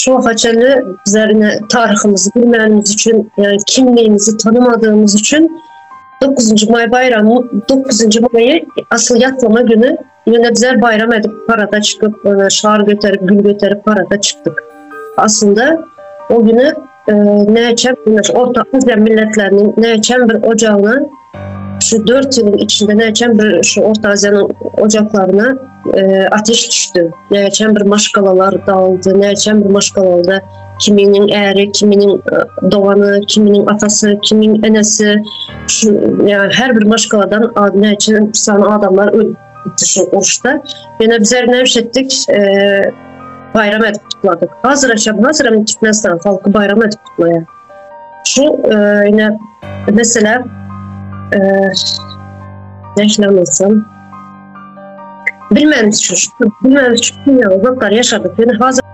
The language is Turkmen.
Şu waka çenli bizler ine taryhymyzy bilmänimiz üçin, ýagny kimligimizi tanymadygymyz üçin 9 maý baýramy, 9 maýy asyl ýatlama güni ýöne bizler baýram edip parada çykyp, şar göterip, gül göterip parada çykdyk. Aslynda o günü e, näçe Orta Aziýa milletleriniň näçe bir ojagyna şu 4 ýylyň içinde näçe bir şu Orta Aziýanyň ojaklaryna e, ateş düşdi. Näçe bir maşgalalar dağıldy, näçe bir maşgalalarda kiminiň äri, kiminiň e, dogany, kiminiň atasy, kimiň enesi şu yani her bir maşgaladan näçe sany adamlar öldü şu uruşda. Ýöne bizler näme etdik? E, bayram edip kutladyk. Hazır aşam, hazır hem Türkmenistan halky bayram edip kutlaýar. Şu e, ýene mesela e, nähili anlatsam bilmem şu, bilmem şu dünya uzaklar yaşadık. Yani hazır.